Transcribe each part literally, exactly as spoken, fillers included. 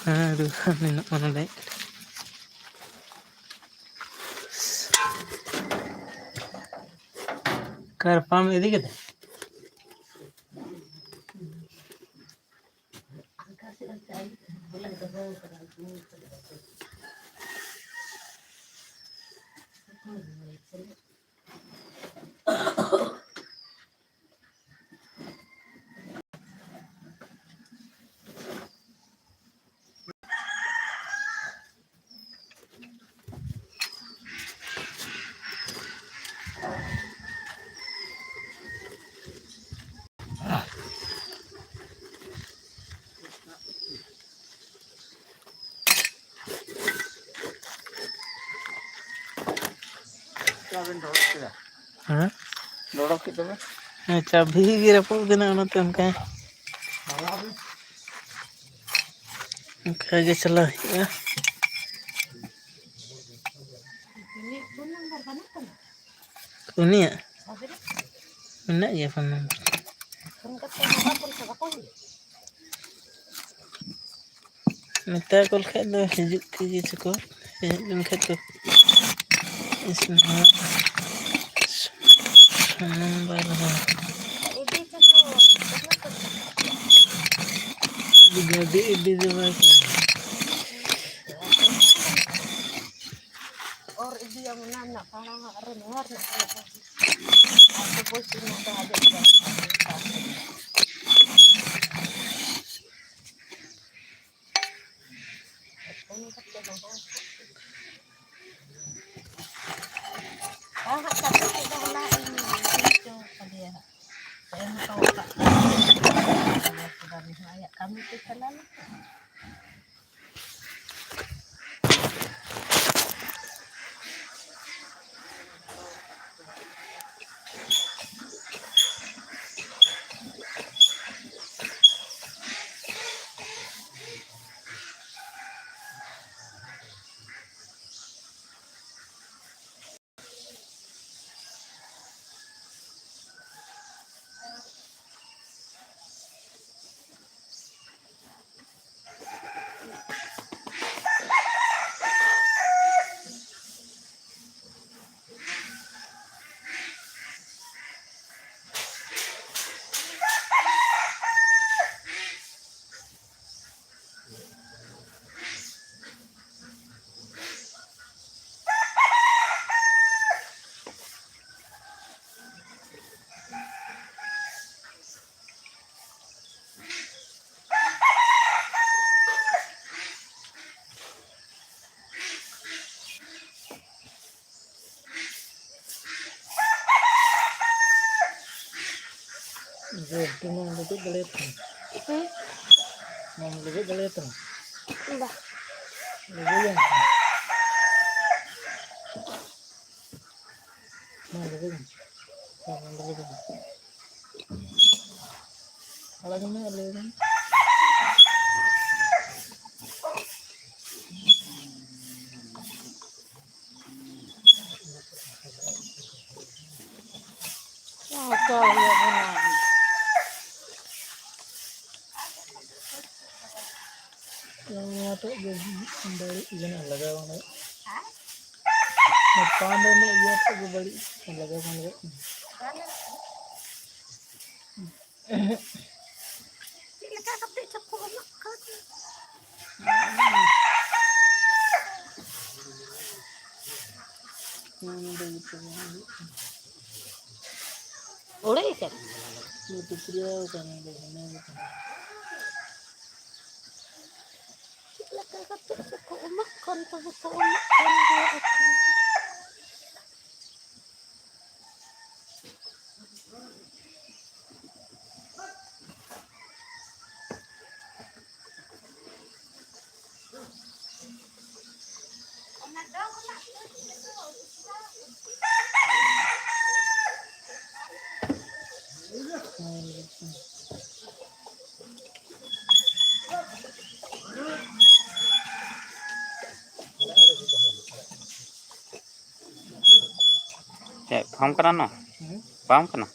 ᱦᱮᱸ, ᱨᱩᱣᱟᱹᱲ ᱢᱮᱱᱟᱜᱼᱟ ᱱᱚᱰᱮ᱾ ᱚᱠᱟᱨᱮ ᱯᱟᱢ ᱤᱫᱤ ᱠᱮᱫᱟ? ᱪᱟᱵᱤᱱ ᱰᱚᱰᱚᱜ ᱠᱮᱫᱟ? ᱦᱮᱸ? ᱰᱚᱰᱚᱜ ᱠᱮᱫ ᱛᱟᱵᱮᱱ? ᱦᱮᱸ, ᱪᱟᱵᱤ ᱜᱮ ᱨᱟᱹᱯᱩᱫ ᱠᱟᱱᱟ, ᱚᱱᱟᱛᱮ ᱚᱱᱠᱟ᱾ ᱦᱟᱞᱟ ᱵᱤᱱ᱾ ᱚᱱᱠᱟ ᱜᱮ ᱪᱟᱞᱟᱣ ᱦᱩᱭᱩᱜᱼᱟ᱾ ᱩᱱᱤᱭᱟᱜ? ᱢᱮᱱᱟᱜ ᱜᱮᱭᱟ ᱯᱷᱳᱱ ᱱᱟᱢᱵᱟᱨ᱾ ᱢᱮᱛᱟ ᱠᱚ ᱠᱷᱟᱡ ᱫᱚ ᱦᱤᱡᱩᱜ ᱛᱮᱜᱮ ᱪᱚᱠᱚ, ᱦᱮᱡ ᱞᱮᱱᱠᱷᱟᱡ ᱠᱚ ᱤᱥᱤᱱ ᱦᱚᱲ᱾ ᱥᱩᱱᱩᱢ ᱵᱟᱨ ᱦᱚᱲ᱾ ᱜᱟᱹᱰᱤ ᱤᱫᱤ ᱫᱚ ᱵᱟᱭ ᱪᱟᱞᱟᱜᱼᱟ᱾ ᱚᱨ ᱤᱫᱤᱭᱟᱢ ᱚᱱᱟ ᱨᱮᱱᱟᱜ ᱯᱟᱲᱟᱜ ᱟᱨ ᱱᱚᱣᱟ ᱨᱮᱱᱟᱜ ᱯᱟᱲᱟᱜ᱾ ᱟᱨ ᱵᱚᱥ ᱨᱮᱱᱟᱜ ᱫᱚ ᱟᱡᱟᱜ ᱫᱚ᱾ ᱦᱮᱸ, ᱦᱟᱸᱜ ᱪᱟᱹᱞᱩ ᱠᱮᱫᱟ ᱦᱚᱞᱟ, ᱤᱧ ᱤᱫᱤ ᱦᱚᱪᱚ ᱠᱟᱫᱮᱭᱟ ᱦᱟᱸᱜ᱾ ᱮᱢ ᱦᱚᱴᱚ ᱟᱠᱟᱫ ᱠᱚᱣᱟ᱾ ᱟᱭᱟᱜ ᱠᱟᱹᱢᱤ ᱛᱮ ᱪᱟᱞᱟᱣ ᱞᱮᱱᱟ᱾ ᱨᱩᱴᱤ ᱢᱟ ᱞᱮᱵᱮᱫ ᱫᱟᱲᱮᱭᱟᱛᱟᱢ᱾ ᱦᱮᱸ? ᱢᱟᱢ ᱞᱮᱵᱮᱫ ᱫᱟᱲᱮᱭᱟᱛᱟᱢ? ᱵᱟ᱾ ᱞᱮᱵᱮᱫ ᱟᱢ᱾ ᱢᱟ ᱞᱮᱵᱮᱫ ᱟᱢ᱾ ᱢᱟ ᱞᱮᱵᱮᱫ ᱟᱢ᱾ ᱟᱲᱟᱜᱽ ᱢᱮ, ᱞᱟᱹᱭ ᱢᱮ᱾ ᱦᱮᱸ, ᱪᱚ ᱦᱩᱭᱩᱜ ᱠᱟᱱᱟ᱾ ᱱᱚᱣᱟᱴᱟᱜ ᱜᱮ ᱵᱟᱹᱲᱤᱡ ᱜᱮ ᱱᱟᱜ ᱞᱟᱜᱟᱣ ᱠᱟᱱᱟ᱾ ᱱᱚᱣᱟ ᱯᱟᱢ ᱨᱮᱱᱟᱜ ᱤᱭᱟᱹ ᱴᱟᱜ ᱜᱮ ᱵᱟᱹᱲᱤᱡ ᱞᱟᱜᱟᱣ ᱵᱟᱝ ᱞᱟᱜᱟᱜ ᱠᱟᱱᱟ᱾ ᱪᱮᱫ ᱞᱮᱠᱟ ᱠᱟᱛᱮ ᱪᱚ ᱠᱚ ᱮᱢᱚᱜ ᱠᱟᱱ᱾ ᱚᱲᱮᱡ ᱟᱠᱟᱱᱟ᱾ ᱪᱮᱫ ᱞᱮᱠᱟ ᱠᱟᱛᱮ ᱪᱚ ᱠᱚ ᱮᱢᱚᱜ ᱠᱟᱱ, ᱛᱚᱵᱮ ᱠᱚ ᱮᱢᱚᱜ ᱠᱟᱱ ᱜᱮᱭᱟ᱾ ᱪᱮᱫ ᱯᱷᱟᱨᱢ ᱠᱟᱱᱟ ᱱᱚᱣᱟ? ᱦᱮᱸ? ᱯᱷᱟᱨᱢ ᱠᱟᱱᱟ?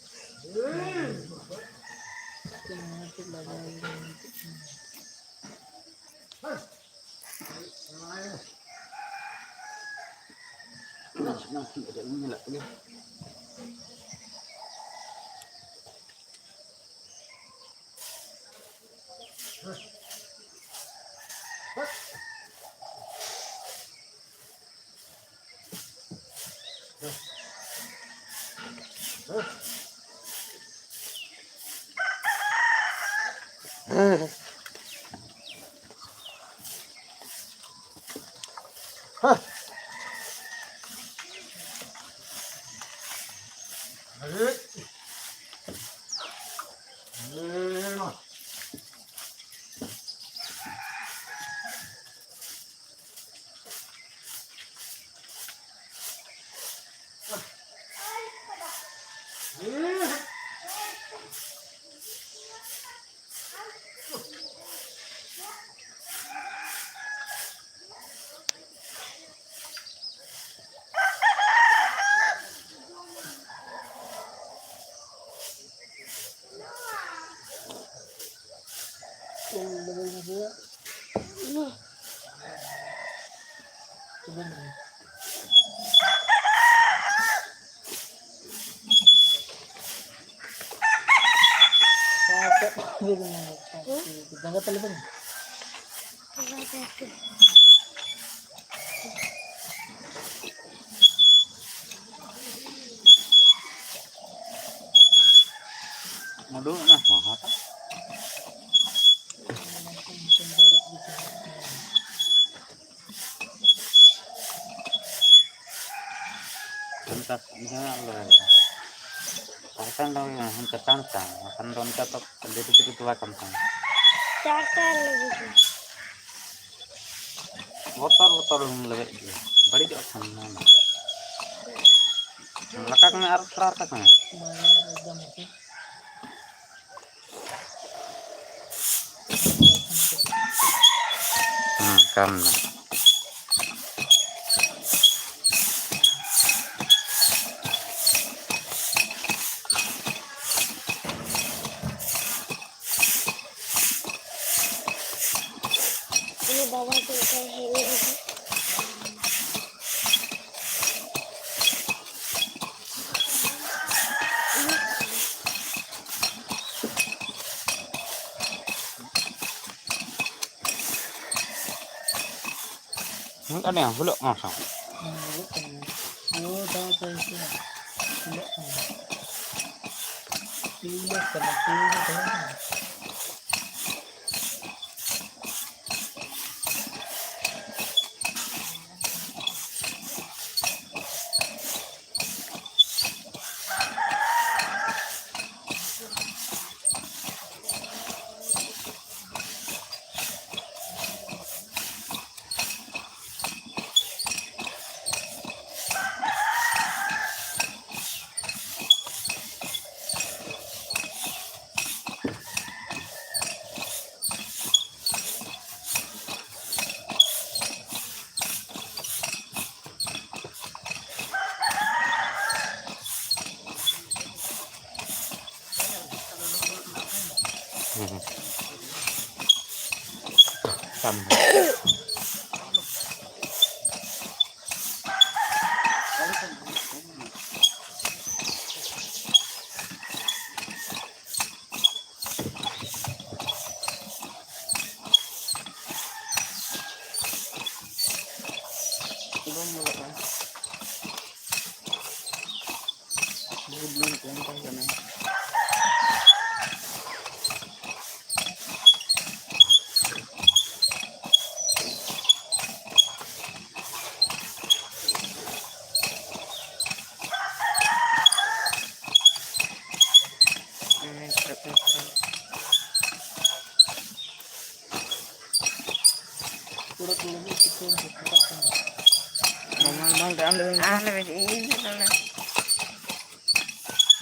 ᱡᱟᱸᱜᱟ ᱛᱟᱞᱮ ᱵᱟᱝ? ᱩᱰᱩᱠ ᱮᱱᱟ ᱦᱚᱸ, ᱦᱚᱸ᱾ ᱚᱱᱠᱟ ᱡᱟᱦᱟᱸ ᱞᱮ ᱯᱟᱞᱴᱟᱣ ᱫᱚ ᱦᱩᱭᱩᱜᱼᱟ, ᱦᱟᱱᱛᱮ ᱴᱟᱱ ᱴᱟᱱ, ᱵᱟᱠᱷᱟᱱ ᱫᱚ ᱚᱱᱠᱟ ᱛᱚ ᱞᱟᱹᱴᱩ ᱪᱩᱴᱩ ᱫᱚ ᱵᱟᱭ ᱠᱟᱱ ᱛᱟᱢᱟ᱾ ᱪᱟᱨ ᱪᱟᱨ ᱞᱟᱹᱜᱤᱫ ᱜᱮ᱾ ᱵᱚᱛᱚᱨ ᱵᱚᱛᱚᱨ ᱞᱮᱵᱮᱫ ᱜᱮᱭᱟ, ᱵᱟᱹᱲᱤᱡᱚᱜ ᱠᱷᱟᱱ ᱱᱚᱣᱟ ᱢᱟ᱾ ᱞᱟᱴᱟ ᱠᱚᱢᱮ ᱟᱨ ᱛᱷᱚᱲᱟ ᱞᱟᱴᱟ ᱠᱚᱢᱮ᱾ ᱵᱟᱝ, ᱮᱠᱫᱚᱢ ᱜᱮ᱾ ᱦᱮᱸ, ᱠᱟᱱ ᱜᱮ᱾ ᱤᱧ ᱵᱟᱵᱟ ᱪᱮᱫ ᱞᱮᱠᱟᱭ ᱦᱮᱡ ᱮᱱᱟ᱾ ᱢᱤᱫ ᱟᱹᱰᱤ ᱦᱩᱞᱟᱹᱜ ᱠᱟᱱᱟ ᱥᱮ? ᱦᱩᱸ, ᱦᱩᱞᱟᱹᱜ ᱠᱟᱱᱟ᱾ ᱳ, ᱫᱟᱜ ᱫᱟᱭ ᱥᱮ? ᱦᱩᱞᱟᱹᱜ ᱠᱟᱱᱟ᱾ ᱦᱩᱞᱟᱹᱜ ᱠᱟᱱᱟ, ᱦᱩᱞᱟᱹᱜ ᱠᱟᱱᱟ᱾ ᱦᱩᱸ᱾ ᱠᱟᱹᱢᱤ᱾ ᱵᱟᱢ ᱧᱮᱞᱚᱜ ᱠᱟᱱᱟ᱾ ᱵᱞᱩ ᱵᱞᱩ ᱧᱮᱞᱚᱜ ᱠᱟᱱᱟ᱾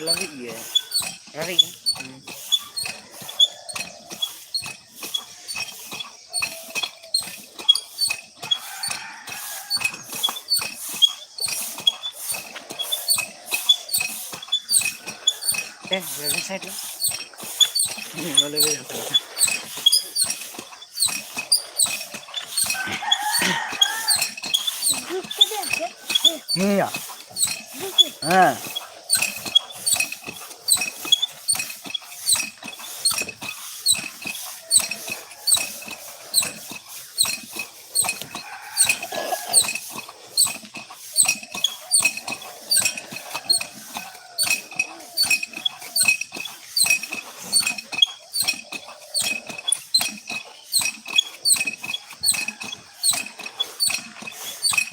ᱞᱟᱹᱵᱤᱫ ᱜᱮ᱾ ᱞᱟᱹᱵᱤᱫ ᱜᱮ? ᱦᱩᱸ᱾ ᱮ, ᱵᱟᱵᱮᱱ ᱥᱟᱭᱤᱰ ᱞᱮ᱾ ᱦᱮᱸ, ᱵᱚᱞᱮ ᱵᱮᱱ ᱥᱟᱭᱤᱰ᱾ ᱱᱤᱭᱟᱹ᱾ ᱦᱮᱸ᱾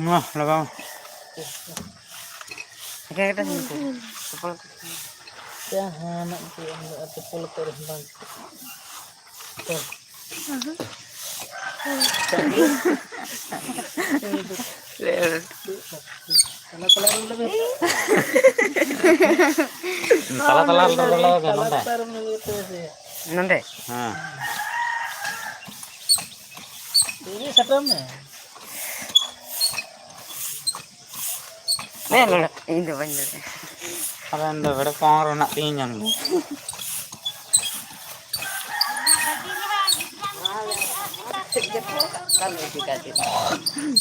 ᱢᱟ, ᱞᱟᱜᱟᱣ᱾ ᱮᱠᱮᱱ ᱠᱟᱴᱟ ᱥᱤᱢ ᱠᱚ᱾ ᱪᱟᱯᱚᱞ ᱟᱛᱮ᱾ ᱡᱟᱦᱟᱱᱟᱜ ᱜᱮ ᱮᱢ ᱫᱟᱲᱮᱭᱟᱜᱼᱟ, ᱪᱟᱯᱚᱞ ᱟᱛᱮ ᱨᱮᱦᱚᱸ ᱵᱟᱝ᱾ ᱛᱟᱞᱟ ᱛᱟᱞᱟ ᱨᱮ ᱵᱚᱞᱮ ᱢᱮ᱾ ᱛᱟᱞᱟ ᱛᱟᱞᱟ ᱨᱮ ᱵᱚᱞᱮ ᱢᱮ, ᱛᱟᱞᱟ ᱱᱚᱰᱮ᱾ ᱛᱟᱞᱟ ᱨᱮ ᱵᱚᱞᱮ ᱢᱮ᱾ ᱱᱚᱰᱮ? ᱦᱮᱸ᱾ ᱤᱫᱤ ᱥᱮᱴᱮᱨ ᱢᱮ᱾ ᱦᱮᱸ, ᱱᱚᱰᱮ᱾ ᱤᱧ ᱫᱚ ᱵᱟᱹᱧ ᱫᱟᱲᱮᱭᱟᱜᱼᱟ᱾ ᱟᱵᱮᱱ ᱫᱚ ᱵᱮᱲᱮ ᱯᱟᱣᱟᱨ ᱨᱮᱱᱟᱜ ᱛᱤᱧ ᱧᱟᱢ ᱫᱟ᱾ ᱚᱠᱟ ᱞᱮ ᱤᱫᱤ ᱠᱟᱫᱮ?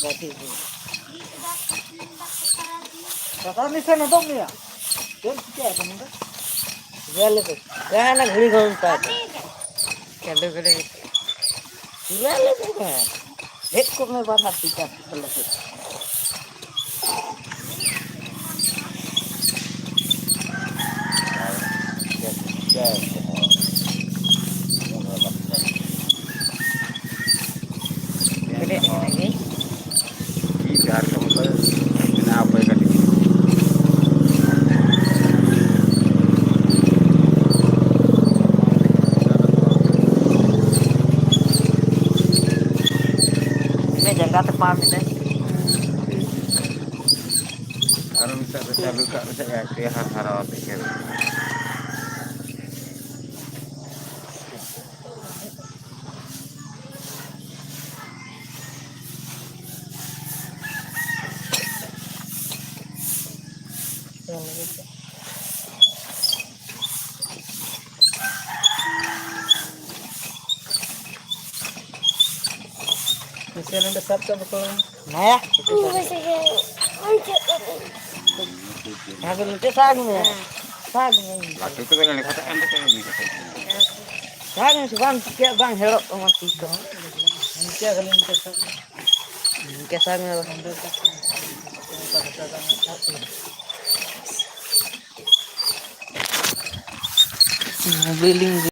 ᱜᱟᱹᱰᱤ ᱨᱮ᱾ ᱫᱟᱫᱟ, ᱩᱱᱤ ᱥᱮᱱ ᱩᱰᱩᱠ ᱢᱮᱭᱟ᱾ ᱪᱮᱫ ᱪᱤᱠᱟᱹ ᱟᱠᱟᱱᱟ ᱱᱚᱰᱮ? ᱪᱤᱠᱟᱹ ᱞᱮᱫᱮ? ᱡᱟᱦᱟᱱᱟᱜ ᱜᱷᱩᱲᱤ ᱜᱷᱩᱲᱤ ᱢᱮᱛᱟᱭ ᱠᱟᱱᱟ᱾ ᱪᱟᱸᱫᱚ ᱜᱟᱹᱰᱤ᱾ ᱪᱤᱠᱟᱹ ᱞᱮᱫᱮ ᱠᱟᱱᱟ? ᱦᱮᱡ ᱠᱚᱜ ᱢᱮ ᱵᱟᱨ ᱦᱟᱯᱛᱟ ᱠᱟᱛᱮ᱾ ᱵᱮᱨᱮᱫ ᱠᱟᱱᱟ ᱜᱮ᱾ ᱪᱮᱫ ᱟᱨ ᱠᱟᱹᱢᱤ ᱠᱚ ᱢᱮᱱᱟᱜᱼᱟ, ᱚᱠᱚᱭ ᱠᱟᱹᱴᱤᱡ᱾ ᱤᱱᱟᱹ ᱡᱟᱸᱜᱟ ᱛᱮ ᱯᱟᱢ ᱮᱫᱟᱭ᱾ ᱟᱨ ᱢᱤᱫᱴᱟᱝ ᱫᱚ ᱪᱟᱹᱞᱩ ᱠᱟᱜ ᱢᱮᱥᱮ, ᱟᱹᱰᱤ ᱦᱟᱨ ᱦᱟᱨᱟᱣ ᱟᱛᱮ ᱠᱷᱮᱞ᱾ ᱱᱟᱥᱮ ᱱᱚᱰᱮ ᱥᱟᱵ ᱠᱟᱜ ᱵᱟᱠᱚ᱾ ᱦᱮᱸ? ᱦᱮᱸ, ᱱᱚᱛᱮ ᱥᱟᱵ ᱢᱮ᱾ ᱥᱟᱵ ᱢᱮ᱾ ᱞᱟᱹᱴᱩ ᱠᱚᱫᱚ ᱮᱱᱮ ᱠᱟᱛᱮ ᱮᱱ ᱠᱟᱛᱮ ᱮᱱᱮ ᱠᱟᱛᱮ᱾ ᱥᱟᱵ ᱢᱮ ᱥᱮ ᱵᱟᱝ ᱪᱤᱠᱟᱹᱜ, ᱵᱟᱝ ᱦᱮᱲᱚᱜ ᱛᱟᱢᱟ ᱛᱤ ᱠᱚ᱾ ᱤᱱᱠᱟᱹ ᱠᱷᱟᱹᱞᱤ ᱤᱱᱠᱟᱹ ᱥᱟᱵ ᱢᱮ᱾ ᱤᱱᱠᱟᱹ ᱥᱟᱵ ᱢᱮ᱾ ᱢᱳᱵᱟᱭᱤᱞᱤᱧ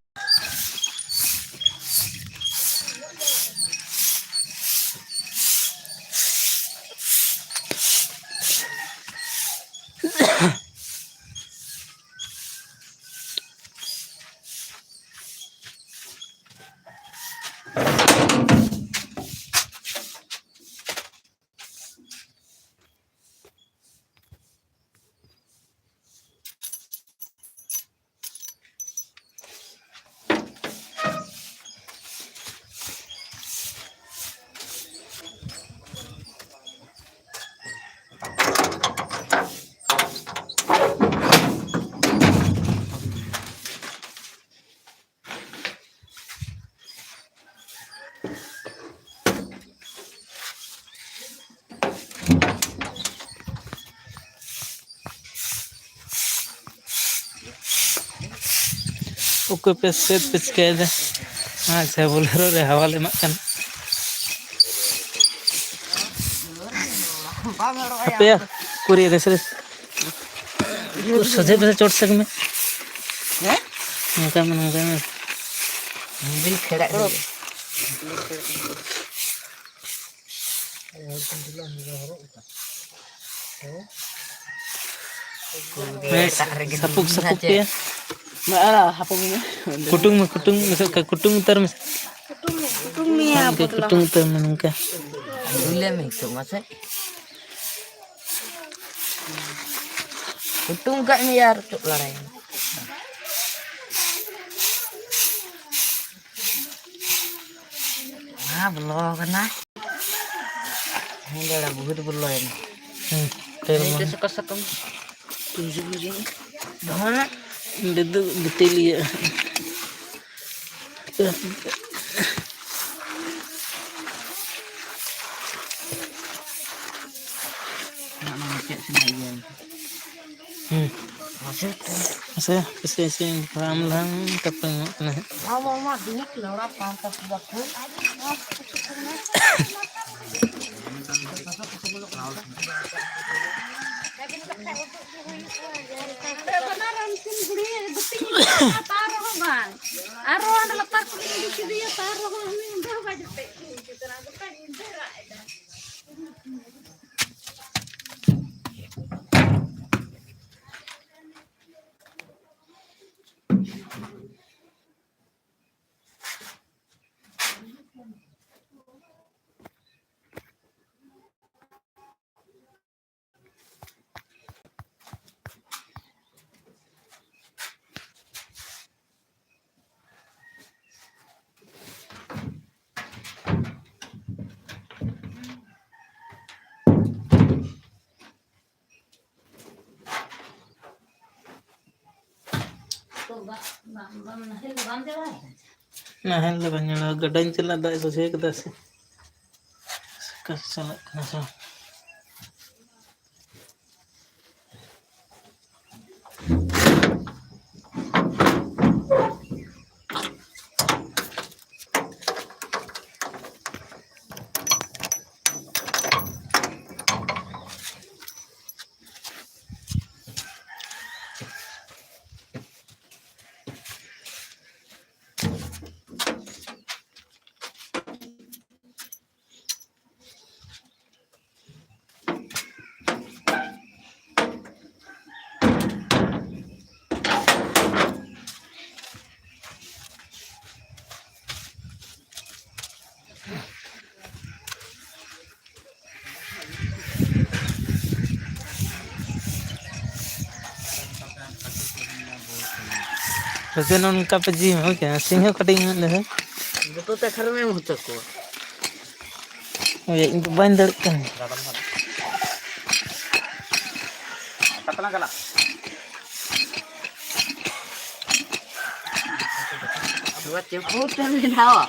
ᱚᱠᱚᱭ ᱯᱮ ᱥᱮᱫ ᱯᱮ ᱪᱤᱠᱟᱹᱭᱮᱫᱟ? ᱟᱪᱪᱷᱟ, ᱵᱚᱞᱮᱨᱳ ᱨᱮ ᱦᱟᱣᱟ ᱞᱮ ᱮᱢᱟᱜ ᱠᱟᱱᱟ᱾ ᱦᱟᱯᱮᱭᱟ, ᱠᱩᱨᱤᱭᱟ ᱫᱮᱥ ᱨᱮ᱾ ᱥᱚᱡᱷᱮ ᱯᱮᱥᱮ ᱪᱚᱴ ᱥᱮᱫ ᱢᱮ᱾ ᱦᱮᱸ? ᱱᱚᱝᱠᱟ ᱢᱮ, ᱱᱚᱝᱠᱟ ᱢᱮ᱾ ᱵᱤᱞ ᱠᱷᱮᱲᱟᱜ ᱠᱟᱱᱟ᱾ ᱦᱮᱸ, ᱥᱟᱹᱯᱩᱠ, ᱥᱟᱹᱯᱩᱠ ᱯᱮᱭᱟ᱾ ᱢᱟ, ᱟᱨ ᱦᱟᱯᱚᱜ ᱢᱮ᱾ ᱠᱩᱴᱩᱝ ᱢᱮ, ᱠᱩᱴᱩᱝ ᱢᱮ, ᱠᱩᱴᱩᱝ ᱩᱛᱟᱹᱨ ᱢᱮ᱾ ᱠᱩᱴᱩᱝ ᱢᱮᱭᱟ ᱱᱚᱝᱠᱟ ᱯᱚᱛᱞᱟ᱾ ᱠᱩᱴᱩᱝ ᱩᱛᱟᱹᱨ ᱢᱮ, ᱱᱚᱝᱠᱟ᱾ ᱫᱩᱞᱮ ᱢᱮ ᱱᱤᱛᱚᱜ ᱢᱟᱥᱮ᱾ ᱠᱩᱴᱩᱝ ᱠᱟᱜ ᱢᱮᱭᱟ ᱟᱨ ᱪᱮᱫ ᱞᱟᱲᱟᱭᱟ᱾ ᱢᱟ ᱵᱚᱞᱚ ᱟᱠᱟᱱᱟ᱾ ᱦᱮᱸ, ᱫᱟᱫᱟ, ᱵᱚᱦᱩᱛ ᱵᱚᱞᱚᱭᱮᱱᱟ᱾ ᱦᱮᱸ, ᱛᱮᱞ ᱢᱟ᱾ ᱱᱤᱛᱚᱜ ᱥᱟᱠᱟᱢ ᱥᱟᱠᱟᱢ᱾ ᱫᱚᱦᱚ ᱢᱮ᱾ ᱚᱸᱰᱮ ᱫᱚ ᱜᱤᱛᱤᱞ ᱤᱭᱟᱹ᱾ ᱱᱚᱣᱟ ᱪᱮᱫ ᱥᱟᱱᱟᱭᱮᱫ ᱢᱮᱭᱟ? ᱦᱩᱸ᱾ ᱢᱟᱥᱮ᱾ ᱢᱟᱥᱮ, ᱦᱟᱯᱮ ᱥᱮ, ᱤᱥᱤᱱ ᱵᱟᱲᱟ ᱟᱢ ᱞᱟᱦᱟ, ᱛᱟᱨᱯᱚᱨᱮ ᱮᱢᱚᱜ ᱠᱟᱱᱟ ᱦᱟᱸᱜ᱾ ᱟᱢ ᱟᱢᱟᱜ ᱫᱩᱲᱩᱵ ᱞᱟᱲᱟ ᱯᱟᱱᱛᱟ ᱠᱚ ᱵᱟᱠᱚ᱾ ᱵᱟᱱᱟᱨ ᱩᱱᱠᱤᱱ ᱵᱩᱲᱦᱤ ᱵᱟᱹᱠᱤᱱ ᱤᱫᱤᱭᱟ, ᱛᱟᱣ ᱨᱮᱦᱚᱸ ᱵᱟᱝ᱾ ᱟᱨᱦᱚᱸ ᱦᱟᱸᱰᱮ ᱞᱟᱛᱟᱨ ᱠᱩᱞᱦᱤ ᱤᱫᱤ ᱠᱮᱫᱮᱭᱟ, ᱛᱟᱣ ᱨᱮᱦᱚᱸ ᱩᱱᱤ ᱚᱸᱰᱮ ᱦᱚᱸ ᱵᱟᱭ ᱡᱟᱹᱯᱤᱫ ᱠᱮᱫᱟ᱾ ᱜᱚᱴᱟ ᱧᱤᱫᱟᱹ ᱨᱟᱜ ᱮᱫᱟ᱾ ᱱᱟᱦᱮᱞ ᱫᱚ ᱵᱟᱹᱧ ᱧᱮᱞᱟ, ᱜᱟᱰᱟᱧ ᱪᱟᱞᱟᱜ, ᱫᱟᱜ ᱮ ᱥᱚᱡᱷᱮ ᱠᱟᱫᱟ ᱥᱮ? ᱚᱠᱟ ᱥᱮᱫ ᱪᱟᱞᱟᱜ ᱠᱟᱱᱟ ᱥᱮ? ᱨᱚᱡᱚᱱ, ᱚᱱᱠᱟ ᱯᱮ ᱡᱤᱢ ᱦᱚᱸ ᱠᱮᱭᱟ, ᱥᱤᱝ ᱦᱚᱸ ᱠᱟᱹᱴᱤᱡ ᱧᱚᱜ ᱞᱮ ᱦᱮᱸ᱾ ᱡᱚᱛᱚ ᱛᱮ ᱠᱷᱟᱨ ᱮᱢ ᱦᱚᱪᱚ ᱠᱚᱣᱟ᱾ ᱦᱳᱭ, ᱤᱧ ᱫᱚ ᱵᱟᱹᱧ ᱫᱟᱲᱮᱜ ᱠᱟᱱᱟ᱾ ᱱᱚᱣᱟ ᱪᱮᱫ ᱠᱚ ᱛᱮᱢ ᱵᱮᱱᱟᱣᱟ?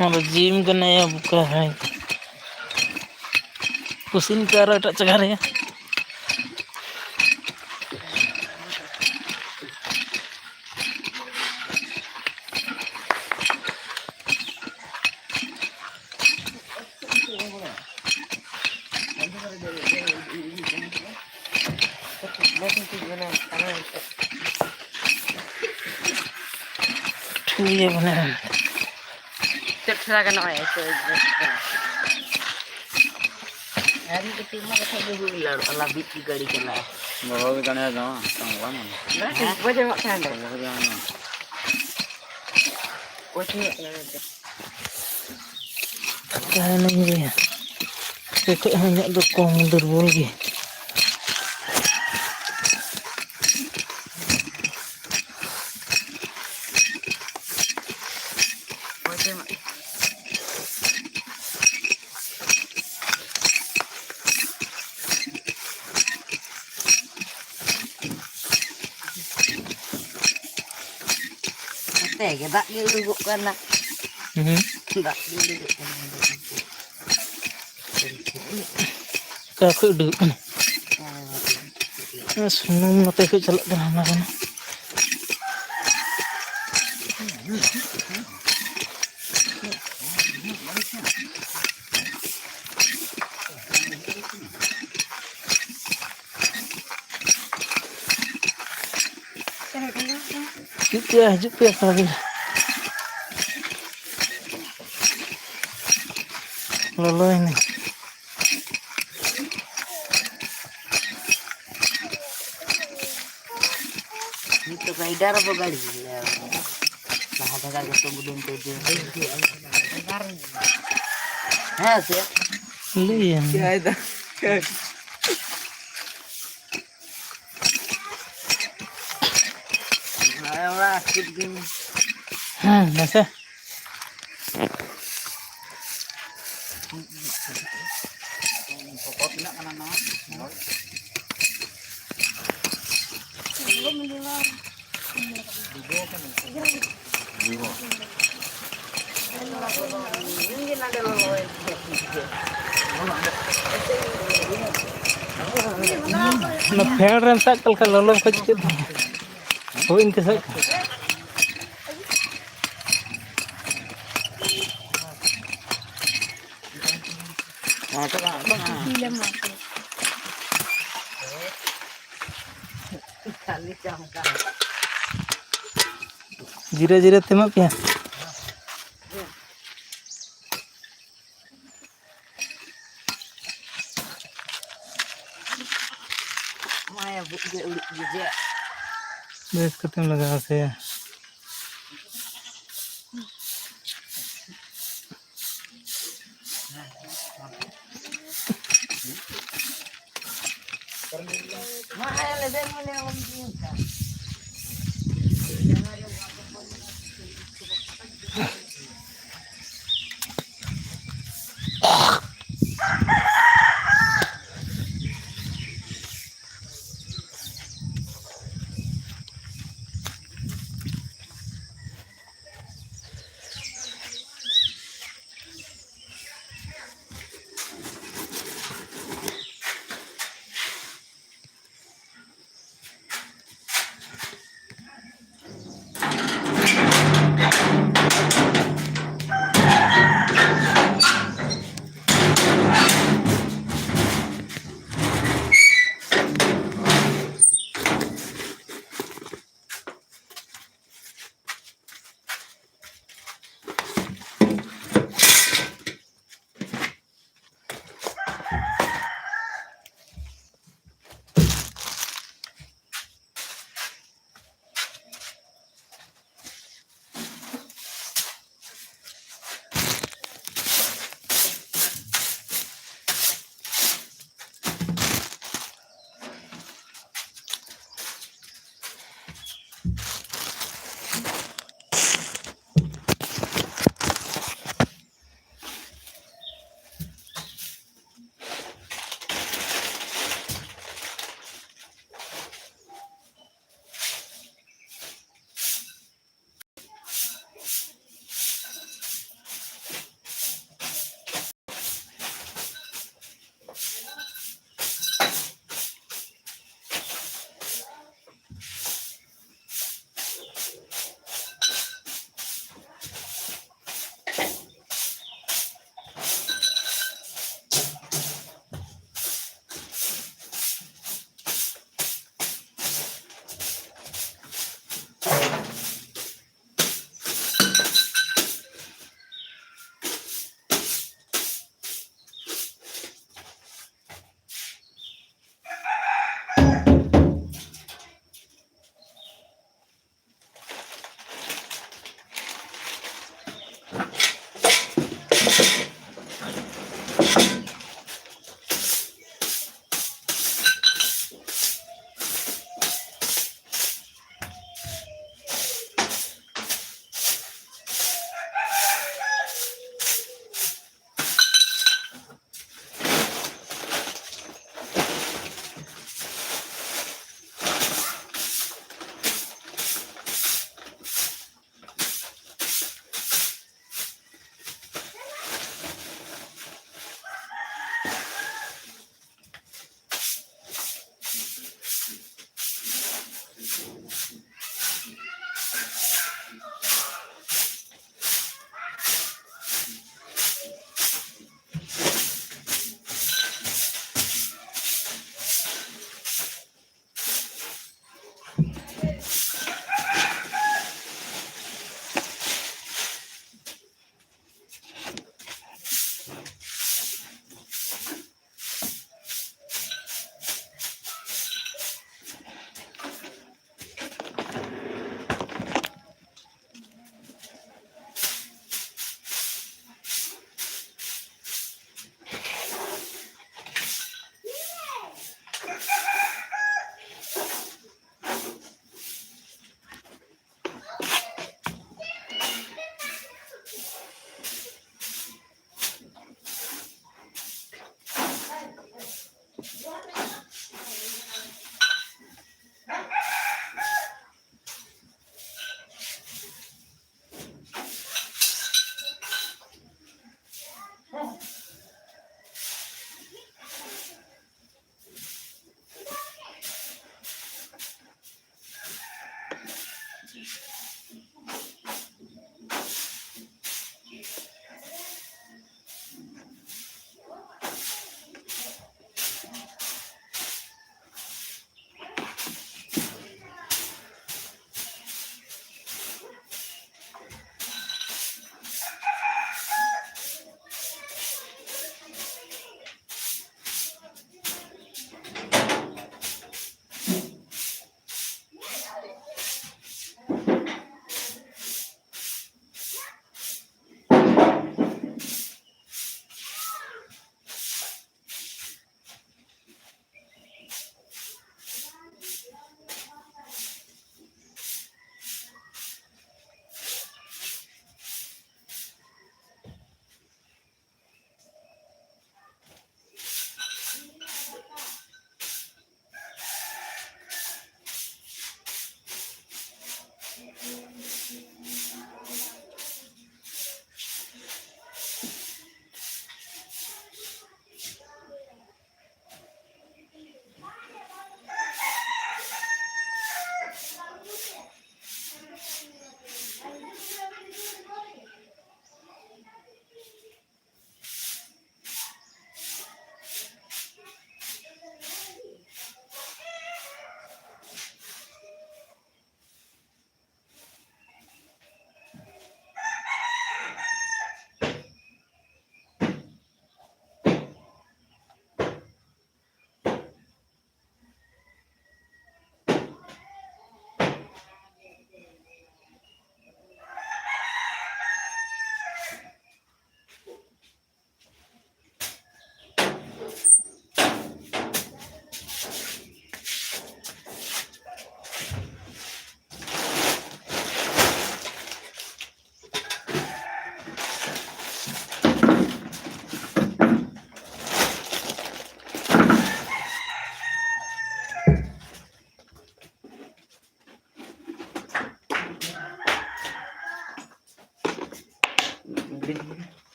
ᱚᱱᱟ ᱫᱚ ᱡᱤᱢ ᱠᱟᱱᱟᱭᱟ, ᱵᱚᱠᱟ ᱦᱟᱭ᱾ ᱠᱩᱥᱤᱱ ᱯᱮ ᱟᱨᱚ ᱮᱴᱟᱜ ᱡᱟᱭᱜᱟ ᱨᱮ᱾ ᱴᱷᱩᱭᱟᱹ ᱵᱟᱱᱟᱢ᱾ ᱪᱮᱴᱷᱮᱨᱟ ᱜᱟᱱᱚᱜᱼᱟ, ᱮᱭᱥᱮ ᱵᱮᱥ ᱜᱟᱱᱚᱜᱼᱟ᱾ ᱟᱨ ᱢᱤᱫ ᱠᱟᱹᱴᱤᱡ ᱚᱱᱟ ᱠᱟᱛᱷᱟ ᱜᱮ ᱦᱩᱭ ᱞᱟᱲ-, ᱞᱟᱹᱵᱤᱫ ᱜᱮ ᱜᱟᱹᱰᱤ ᱪᱟᱞᱟᱜᱼᱟ᱾ ᱵᱟᱵᱟ ᱜᱮ ᱜᱟᱱᱮ ᱡᱚᱢᱟ, ᱛᱟᱢ ᱵᱟᱝ ᱧᱟᱢᱟ᱾ ᱵᱟᱝ, ᱦᱮᱸ? ᱵᱟᱠᱚ ᱡᱚᱢᱟᱜ ᱠᱟᱱ ᱫᱚ᱾ ᱵᱟᱵᱟ ᱜᱮ ᱜᱟᱱᱮ ᱡᱚᱢᱟ᱾ ᱚᱠᱚᱭ ᱴᱷᱮᱱ ᱠᱟᱱᱟ ᱢᱮᱱᱛᱮ? ᱛᱟᱦᱮᱱᱟᱹᱧ ᱜᱮᱭᱟ᱾ ᱱᱤᱛᱚᱜ ᱦᱚᱸ ᱤᱧᱟᱹᱜ ᱫᱚ ᱠᱚᱢ ᱫᱩᱨᱵᱚᱞ ᱜᱮ᱾ ᱚᱠᱚᱭ ᱴᱷᱮᱱ? ᱱᱚᱛᱮ ᱜᱮ ᱫᱟᱜ ᱜᱮ ᱩᱰᱩᱠᱚᱜ ᱠᱟᱱᱟ᱾ ᱦᱩᱸ᱾ ᱫᱟᱜ ᱜᱮ ᱩᱰᱩᱠᱚᱜ ᱠᱟᱱᱟ᱾ ᱚᱠᱟ ᱠᱷᱚᱡ ᱩᱰᱩᱠᱚᱜ ᱠᱟᱱᱟ? ᱥᱩᱱᱩᱢ ᱱᱚᱛᱮ ᱠᱷᱚᱡ ᱪᱟᱞᱟᱜ ᱠᱟᱱᱟ, ᱚᱱᱟ ᱠᱟᱱᱟ᱾ ᱦᱤᱡᱩᱜ ᱯᱮ, ᱦᱤᱡᱩᱜ ᱯᱮ, ᱚᱠᱟ ᱵᱤᱱ ᱞᱚᱞᱚᱭᱮᱱᱟ᱾ ᱨᱟᱭᱰᱟᱨ ᱟᱵᱚ ᱜᱟᱹᱰᱤ᱾ ᱞᱟᱦᱟ ᱫᱷᱟᱨᱟ ᱡᱚᱛᱚ ᱵᱩᱞᱩᱝ ᱛᱮ ᱤᱫᱤ᱾ ᱦᱮᱸ ᱥᱮ? ᱞᱟᱹᱭᱟᱢ᱾ ᱦᱮᱸ ᱚᱲᱟᱜ ᱥᱩᱨ ᱜᱮ᱾ ᱦᱮᱸ ᱢᱟᱥᱮ᱾ ᱵᱚᱛᱚᱨ ᱛᱤᱱᱟᱹᱜ ᱠᱟᱱᱟ ᱱᱚᱣᱟ? ᱚᱱᱟ ᱯᱷᱮᱱ ᱨᱮᱢ ᱥᱟᱵ ᱠᱟᱜ ᱞᱮᱠᱟ ᱞᱚᱞᱚ ᱠᱚ ᱪᱤᱠᱟᱹᱜ ᱛᱟᱢᱟ? ᱦᱳᱭ, ᱤᱱᱠᱟᱹ ᱥᱟᱵ ᱠᱟᱜ᱾ ᱡᱤᱨᱟᱹ ᱡᱤᱨᱟᱹ ᱛᱮ ᱮᱢᱚᱜ ᱯᱮᱭᱟ᱾ ᱵᱮᱥ ᱠᱟᱛᱮᱢ ᱞᱟᱜᱟᱣ ᱥᱮ᱾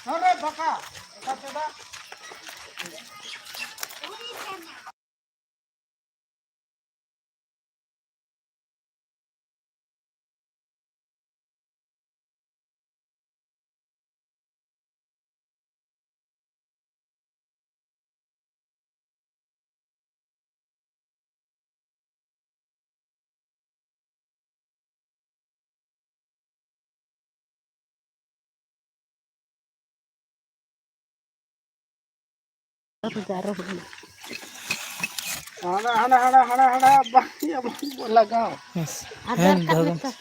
ᱱᱚᱰᱮ ᱫᱟᱠᱟ, ᱫᱟᱠᱟ ᱪᱚᱸᱫᱟ᱾ ᱦᱟᱱᱟ, ᱦᱟᱱᱟ, ᱦᱟᱱᱟ, ᱦᱟᱱᱟ, ᱦᱟᱱᱟ, ᱵᱟᱝ, ᱤᱭᱟᱹ, ᱵᱟᱝ ᱞᱟᱜᱟᱣ᱾ ᱵᱟᱥ᱾ ᱟᱫᱷᱟᱨ ᱦᱮᱸ, ᱠᱟᱨᱰ ᱫᱚᱦᱚ ᱱᱮᱛᱟᱨ᱾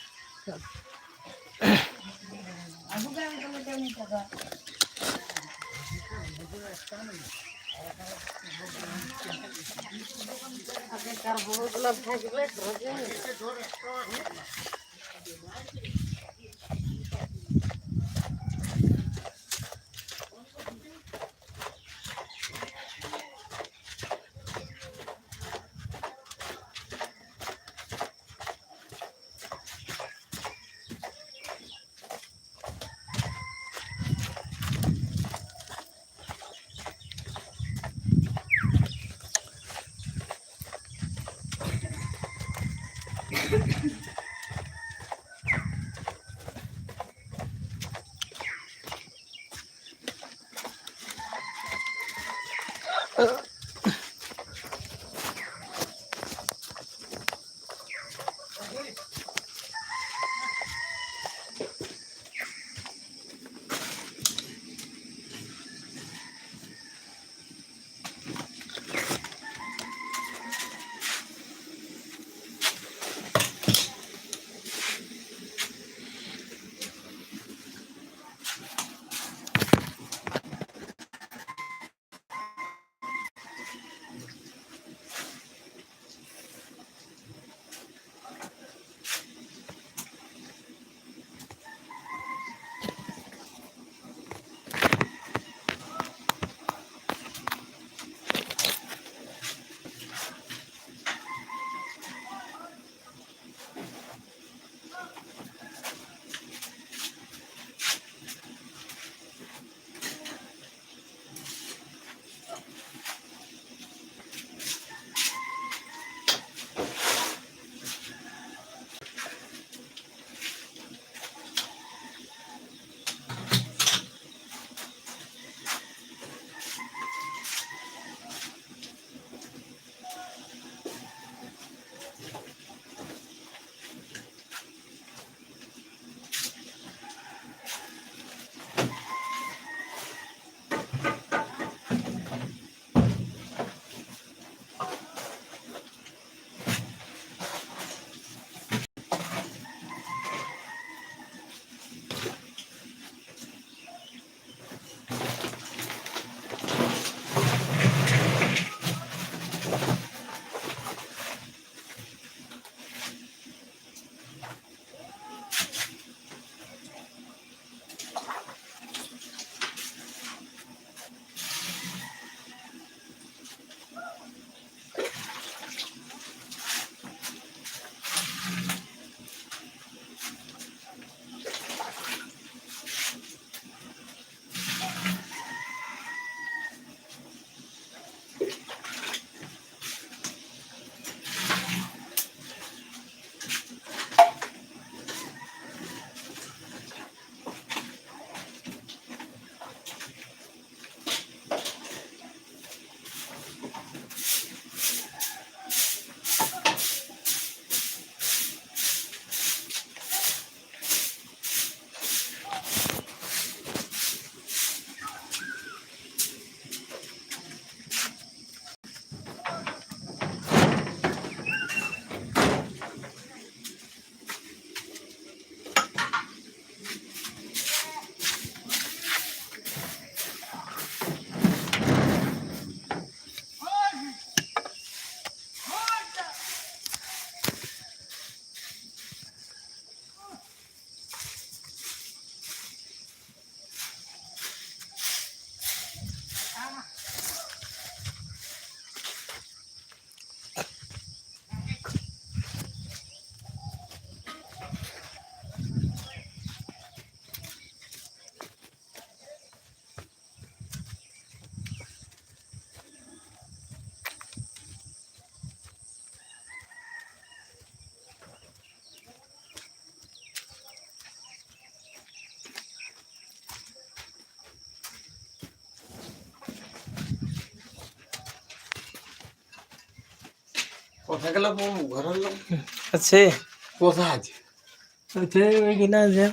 ᱦᱮᱸ, ᱜᱮᱞᱟ ᱵᱚ ᱜᱷᱟᱨᱚᱸᱡᱽ ᱞᱚ᱾ ᱟᱪᱪᱷᱟ᱾ ᱠᱚᱥᱟᱡᱽ᱾ ᱟᱪᱪᱷᱟ, ᱳᱭ ᱜᱮ ᱱᱟ ᱡᱮ᱾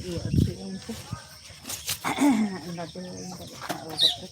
ᱤᱭᱟᱹ ᱟᱹᱴᱤ ᱮᱱ ᱛᱮ ᱞᱟᱹᱰᱩ ᱨᱚᱦᱚᱲ ᱠᱟᱛᱮ᱾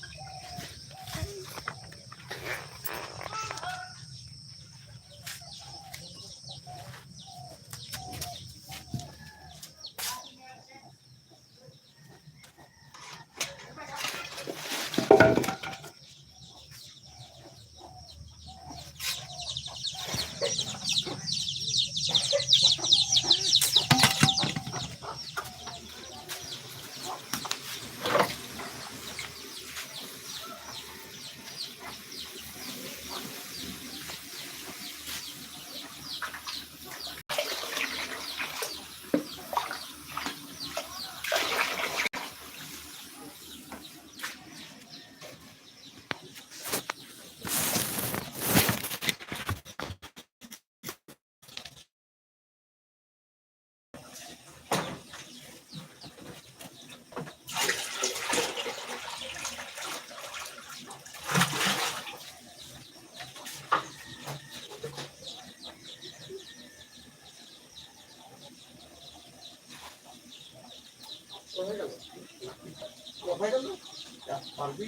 পারবি?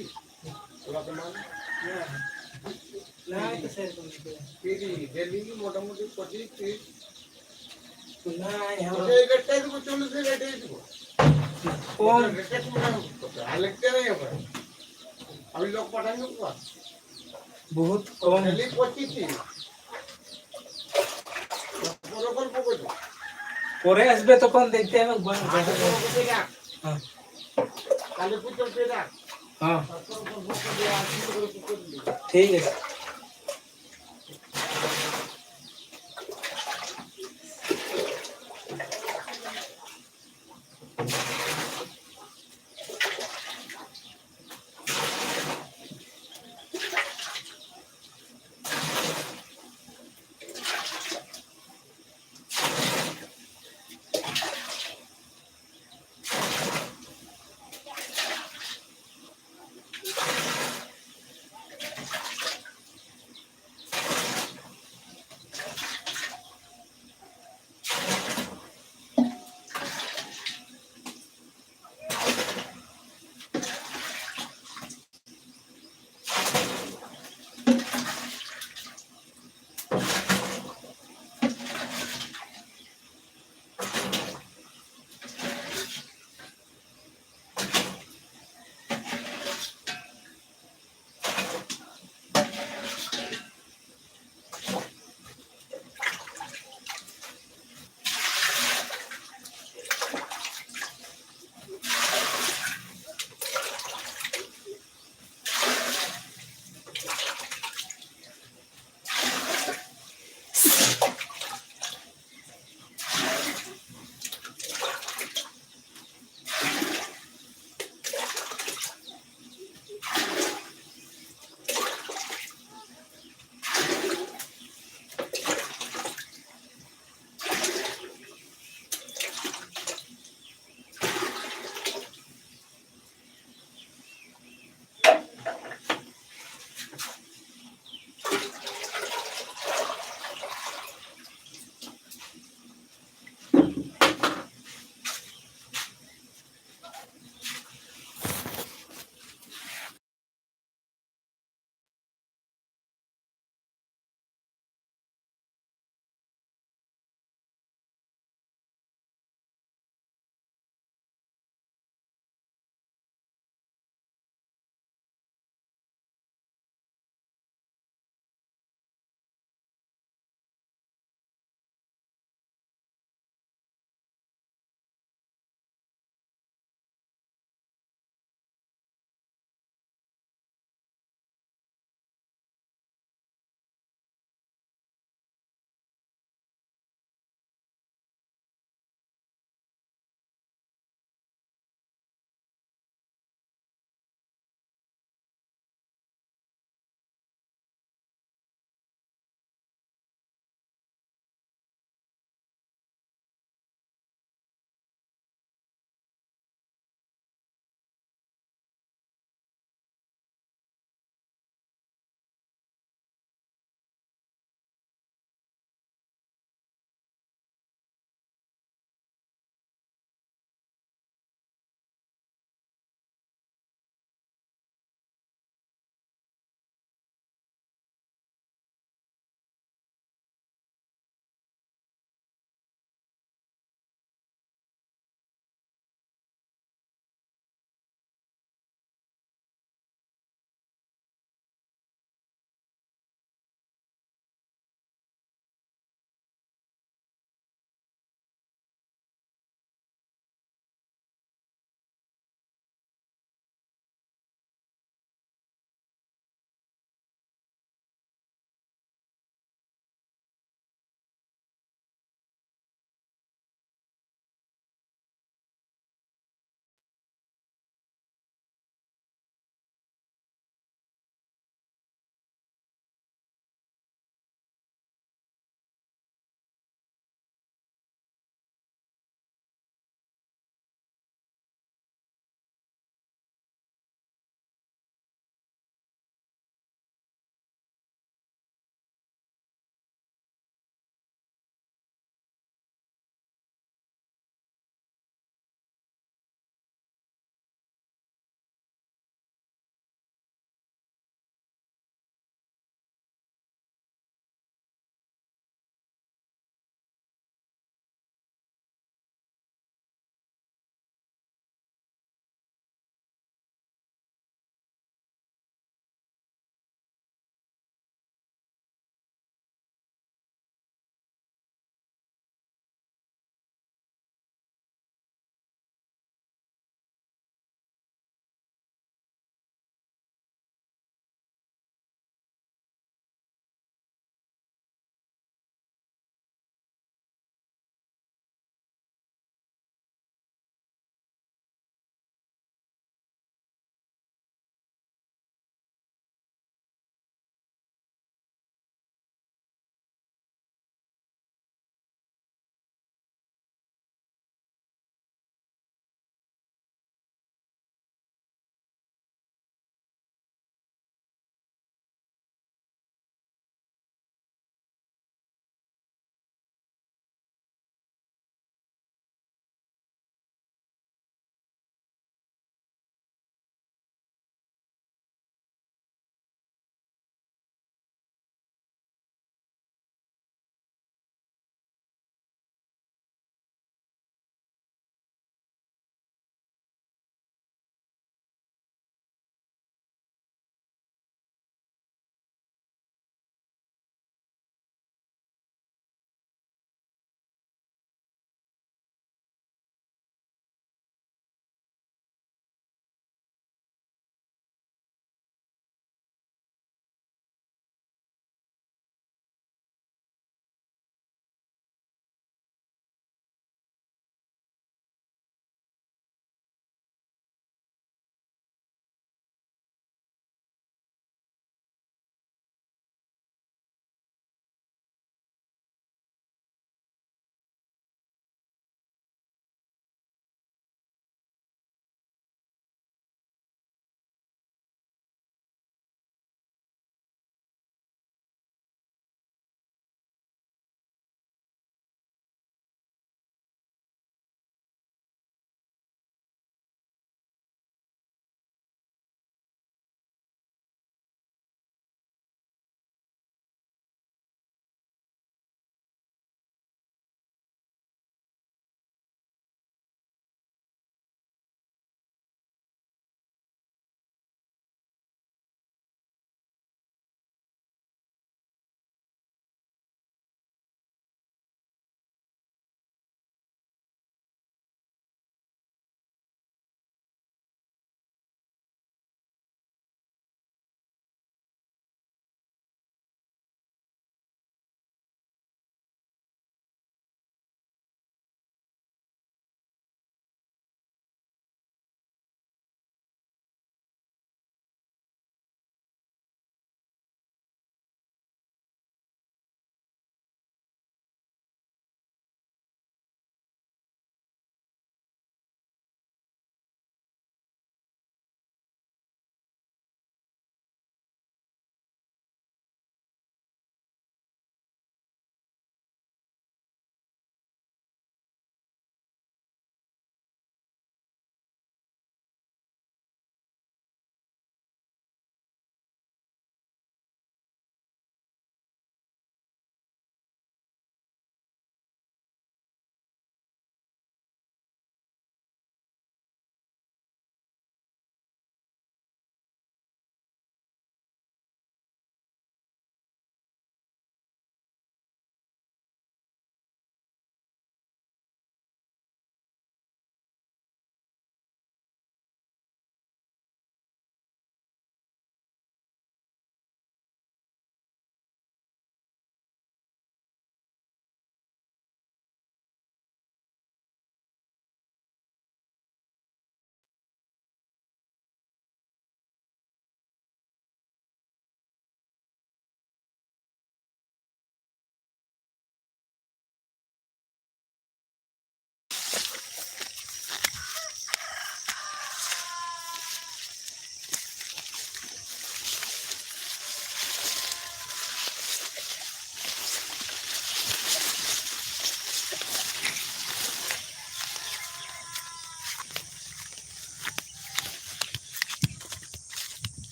তোরা তো মান। না, তো সেরকম কিছু না। তিরিশ, ডেলি মোটামুটি পঁচিশ, তিরিশ। না, আমার ওকে এই রেটটাই দিব, চল্লিশ রেটেই দিব। কম। রেটটা একটু মোটামুটি করতে। আর লিখতে নেই ওখানে। আমি লোক পাঠাই দেবো। বহুত কম। ডেলি পঁচিশ, তিরিশ। পরে আসবে তখন দেখতে হবে। হ্যাঁ। হ্যাঁ। ঠিক আছে।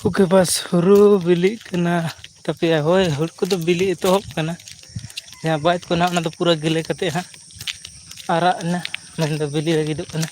ᱳᱠᱮ, ᱵᱟᱥ ᱦᱩᱲᱩ ᱵᱤᱞᱤᱜ ᱠᱟᱱᱟ ᱛᱟᱯᱮᱭᱟ᱾ ᱦᱳᱭ, ᱦᱩᱲᱩ ᱠᱚᱫᱚ ᱵᱤᱞᱤ ᱮᱛᱚᱦᱚᱵ ᱠᱟᱱᱟ᱾ ᱡᱟᱦᱟᱸ ᱵᱟᱭ ᱠᱚ ᱱᱟᱦᱟᱜ, ᱚᱱᱟ ᱫᱚ ᱯᱩᱨᱟᱹ ᱜᱮᱞᱮ ᱠᱟᱛᱮ ᱦᱟᱸᱜ ᱟᱨᱟᱜ ᱮᱱᱟ, ᱢᱮᱱᱫᱚ ᱵᱤᱞᱤ ᱞᱟᱹᱜᱤᱫᱚᱜ ᱠᱟᱱᱟ᱾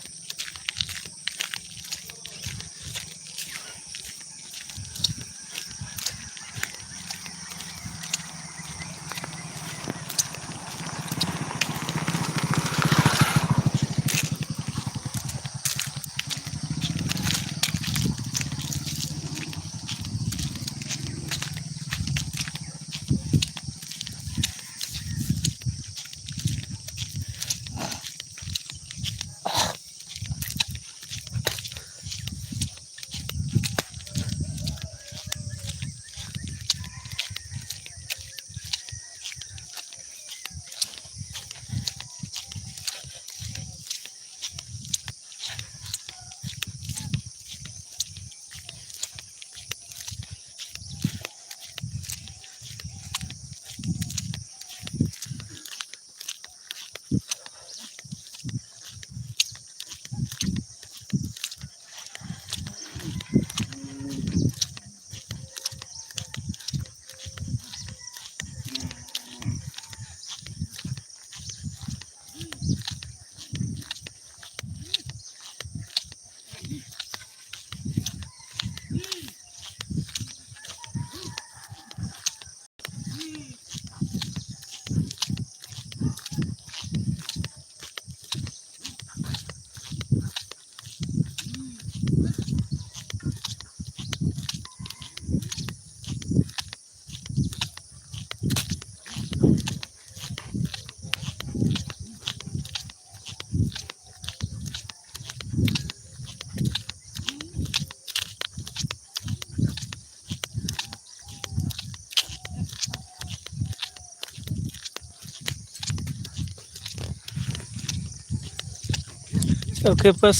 ᱳᱠᱮ, ᱵᱟᱥ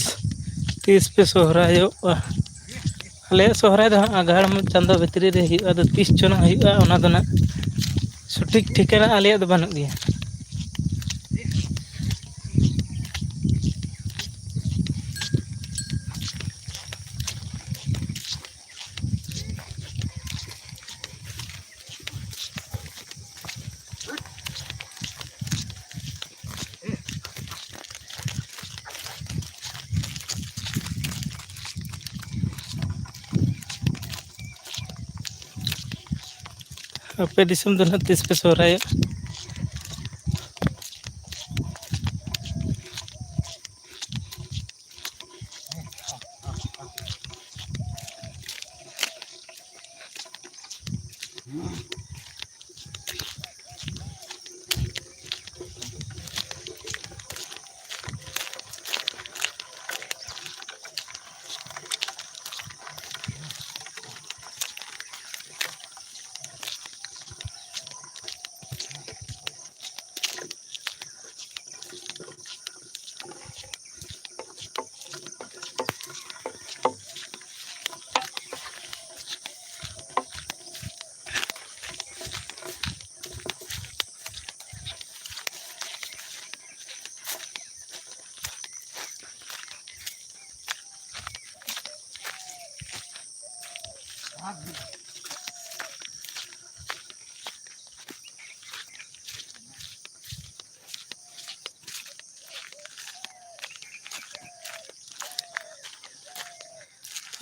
ᱛᱤᱥ ᱯᱮ ᱥᱚᱦᱨᱟᱭᱚᱜᱼᱟ? ᱟᱞᱮᱭᱟᱜ ᱥᱚᱦᱨᱟᱭ ᱫᱚ ᱦᱟᱸᱜ ᱟᱜᱷᱟᱲ ᱪᱟᱸᱫᱳ ᱵᱷᱤᱛᱨᱤ ᱨᱮ ᱦᱩᱭᱩᱜᱼᱟ᱾ ᱟᱫᱚ ᱛᱤᱥ ᱪᱚ ᱱᱟᱜ ᱦᱩᱭᱩᱜᱼᱟ, ᱚᱱᱟ ᱫᱚ ᱱᱟᱜ ᱥᱚᱴᱷᱤᱠ ᱴᱷᱤᱠᱟᱹᱱᱟ ᱟᱞᱮᱭᱟᱜ ᱫᱚ ᱵᱟᱹᱱᱩᱜ ᱜᱮᱭᱟ᱾ ᱟᱯᱮ ᱫᱤᱥᱚᱢ ᱫᱚ ᱱᱟᱦᱟᱜ ᱛᱤᱥ ᱯᱮ ᱥᱚᱦᱨᱟᱭᱚᱜᱼᱟ?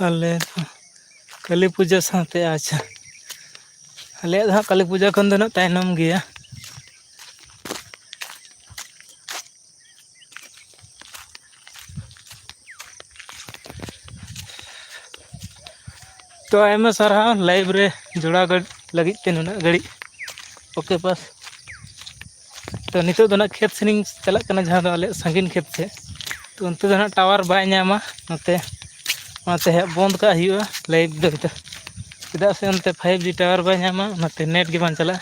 ᱟᱞᱮ ᱫᱚ ᱠᱟᱹᱞᱤ ᱯᱩᱡᱟᱹ ᱥᱟᱶᱛᱮ, ᱟᱪᱪᱷᱟ, ᱟᱞᱮᱭᱟᱜ ᱫᱚ ᱦᱟᱸᱜ ᱠᱟᱹᱞᱤ ᱯᱩᱡᱟᱹ ᱠᱷᱚᱱ ᱫᱚ ᱦᱟᱸᱜ ᱛᱟᱭᱱᱚᱢ ᱜᱮᱭᱟ᱾ ᱛᱚ, ᱟᱭᱢᱟ ᱥᱟᱨᱦᱟᱣ live ᱨᱮ ᱡᱚᱲᱟᱣ ᱜᱟᱹᱰ-, ᱞᱟᱹᱜᱤᱫ ᱛᱮ ᱱᱩᱱᱟᱹᱜ ᱜᱷᱟᱹᱲᱤᱡ᱾ OK, ᱵᱟᱥ᱾ ᱛᱚ, ᱱᱤᱛᱚᱜ ᱫᱚ ᱱᱟᱜ ᱠᱷᱮᱛ ᱥᱮᱱᱤᱧ ᱪᱟᱞᱟᱜ ᱠᱟᱱᱟ, ᱡᱟᱦᱟᱸ ᱫᱚ ᱟᱞᱮ ᱥᱟᱺᱜᱤᱧ ᱠᱷᱮᱛ ᱥᱮᱫ᱾ ᱛᱚ, ᱚᱱᱛᱮ ᱫᱚ ᱱᱟᱜ tower ᱵᱟᱭ ᱧᱟᱢᱟ, ᱱᱚᱛᱮ, ᱚᱱᱟᱛᱮ ᱦᱟᱸᱜ ᱵᱚᱱᱫᱽ ᱠᱟᱜ ᱦᱩᱭᱩᱜᱼᱟ live ᱫᱚ ᱱᱤᱛᱚᱜ, ᱪᱮᱫᱟᱜ ᱥᱮ ᱚᱱᱛᱮ five G tower ᱵᱟᱭ ᱧᱟᱢᱟ, ᱚᱱᱟᱛᱮ net ᱜᱮ ᱵᱟᱝ ᱪᱟᱞᱟᱜᱼᱟ᱾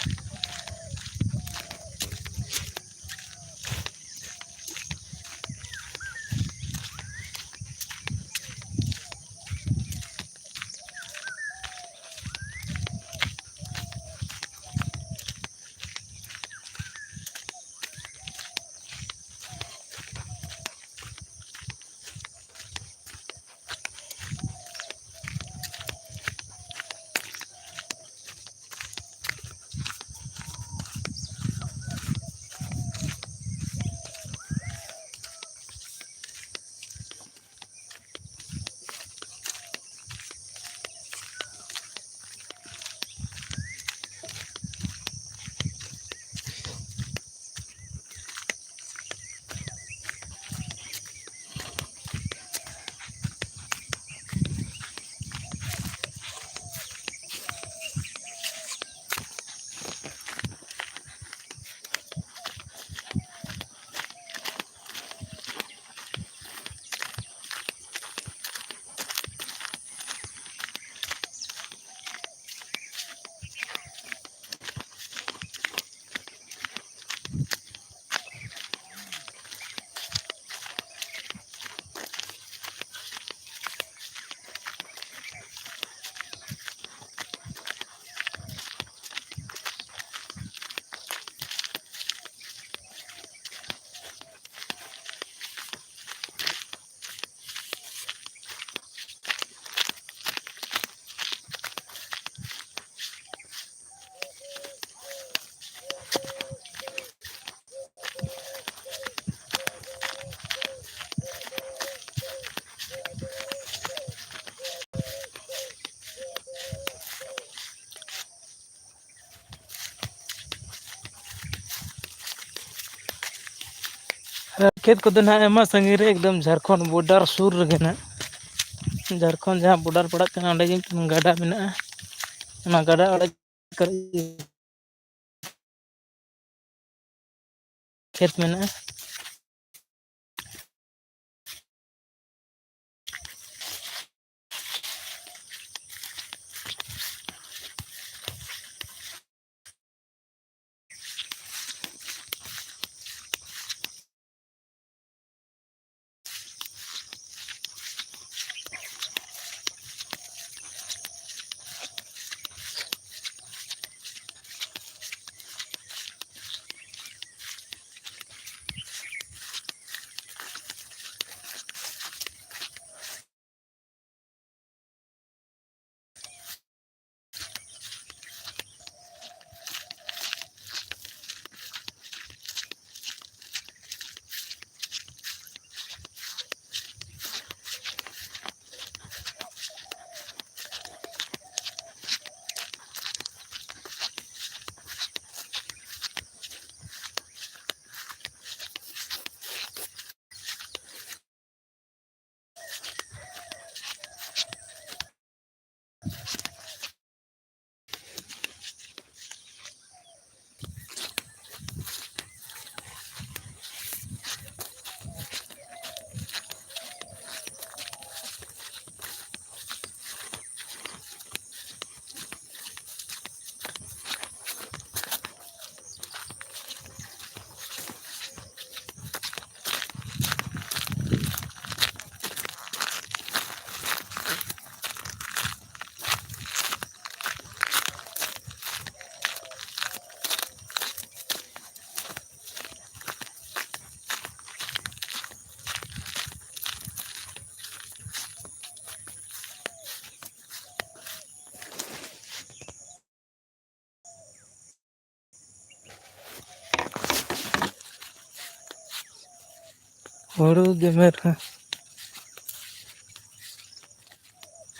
ᱠᱷᱮᱛ ᱠᱚᱫᱚ ᱱᱟᱦᱟᱜ ᱟᱭᱢᱟ ᱥᱟᱺᱜᱤᱧ ᱨᱮ, ᱮᱠᱫᱚᱢ ᱡᱷᱟᱲᱠᱷᱚᱸᱰ border ᱥᱩᱨ ᱨᱮᱜᱮ ᱱᱟᱦᱟᱜ᱾ ᱡᱷᱟᱲᱠᱷᱚᱸᱰ ᱡᱟᱦᱟᱸ border ᱯᱟᱲᱟᱜ ᱠᱟᱱᱟ, ᱚᱸᱰᱮ ᱜᱮ ᱢᱤᱫᱴᱮᱱ ᱜᱟᱰᱟ ᱢᱮᱱᱟᱜᱼᱟ᱾ ᱚᱱᱟ ᱜᱟᱰᱟ ᱟᱲᱮ ᱠᱚᱨᱮ ᱠᱷᱮᱛ ᱢᱮᱱᱟᱜᱼᱟ᱾ ᱦᱩᱲᱩ ᱜᱮᱢᱮᱨ ᱦᱚᱸ᱾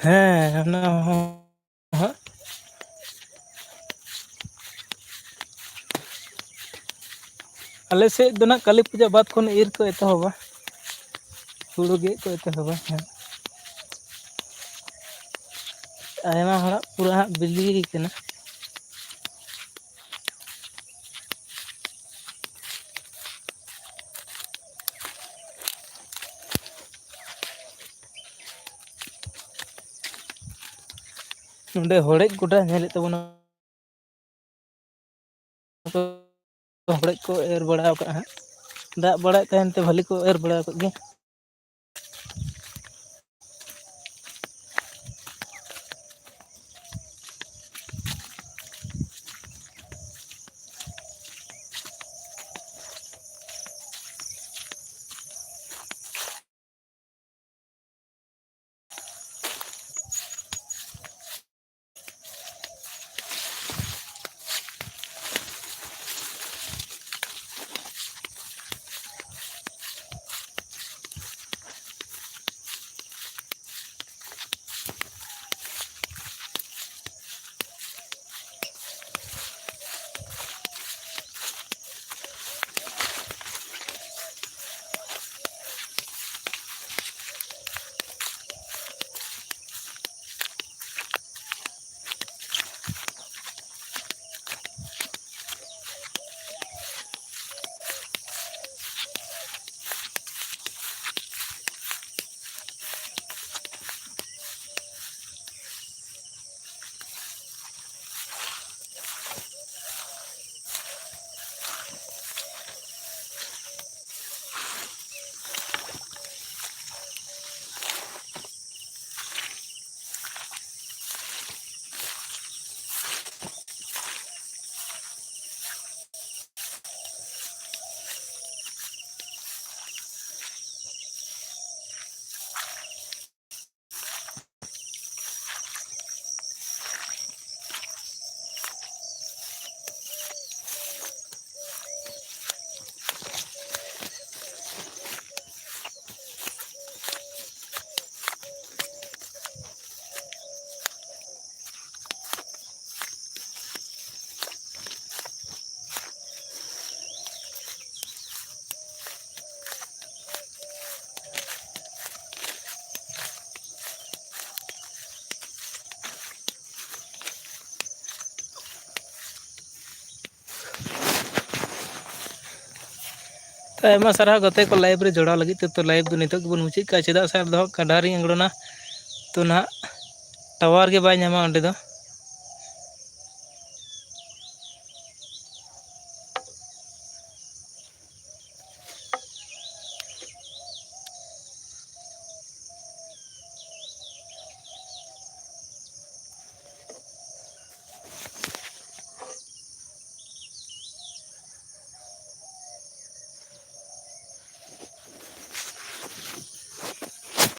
ᱦᱮᱸ, ᱚᱱᱟ ᱦᱚᱸ ᱦᱟᱸᱜ᱾ ᱟᱞᱮ ᱥᱮᱫ ᱫᱚ ᱱᱟᱜ ᱠᱟᱹᱞᱤ ᱯᱩᱡᱟᱹ ᱵᱟᱫᱽ ᱠᱷᱚᱱ ᱤᱨ ᱠᱚ ᱮᱛᱚᱦᱚᱵᱟ, ᱦᱩᱲᱩ ᱜᱮᱫ ᱠᱚ ᱮᱛᱚᱦᱚᱵᱟ ᱦᱟᱸᱜ᱾ ᱟᱭᱢᱟ ᱦᱚᱲᱟᱜ ᱯᱩᱨᱟᱹ ᱦᱟᱸᱜ ᱵᱤᱞᱤ ᱠᱟᱱᱟ᱾ ᱱᱚᱸᱰᱮ ᱦᱚᱲᱮᱡ ᱜᱚᱰᱟ ᱧᱮᱞᱮᱫ ᱛᱟᱵᱚᱱᱟ, ᱦᱚᱲᱮᱡ ᱠᱚ ᱮᱨ ᱵᱟᱲᱟ ᱟᱠᱟᱫᱼᱟ ᱦᱟᱸᱜ᱾ ᱫᱟᱜ ᱵᱟᱲᱟᱭᱮᱫ ᱛᱟᱦᱮᱱ ᱛᱮ ᱵᱷᱟᱹᱞᱤ ᱠᱚ ᱮᱨ ᱵᱟᱲᱟ ᱟᱠᱟᱫ ᱜᱮᱭᱟ᱾ ᱟᱭᱢᱟ ᱥᱟᱨᱦᱟᱣ ᱜᱟᱛᱮ ᱠᱚ live ᱨᱮ ᱡᱚᱲᱟᱣ ᱞᱟᱹᱜᱤᱫ ᱛᱮ᱾ ᱛᱚ live ᱫᱚ ᱱᱤᱛᱚᱜ ᱜᱮᱵᱚᱱ ᱢᱩᱪᱟᱹᱫ ᱠᱟᱜᱼᱟ, ᱪᱮᱫᱟᱜ ᱥᱮ ᱟᱨ ᱫᱚ ᱦᱟᱸᱜ ᱜᱟᱰᱟ ᱨᱤᱧ ᱟᱬᱜᱚᱱᱟ, ᱛᱚ ᱱᱟᱦᱟᱜ tower ᱜᱮ ᱵᱟᱭ ᱧᱟᱢᱟ ᱚᱸᱰᱮ ᱫᱚ᱾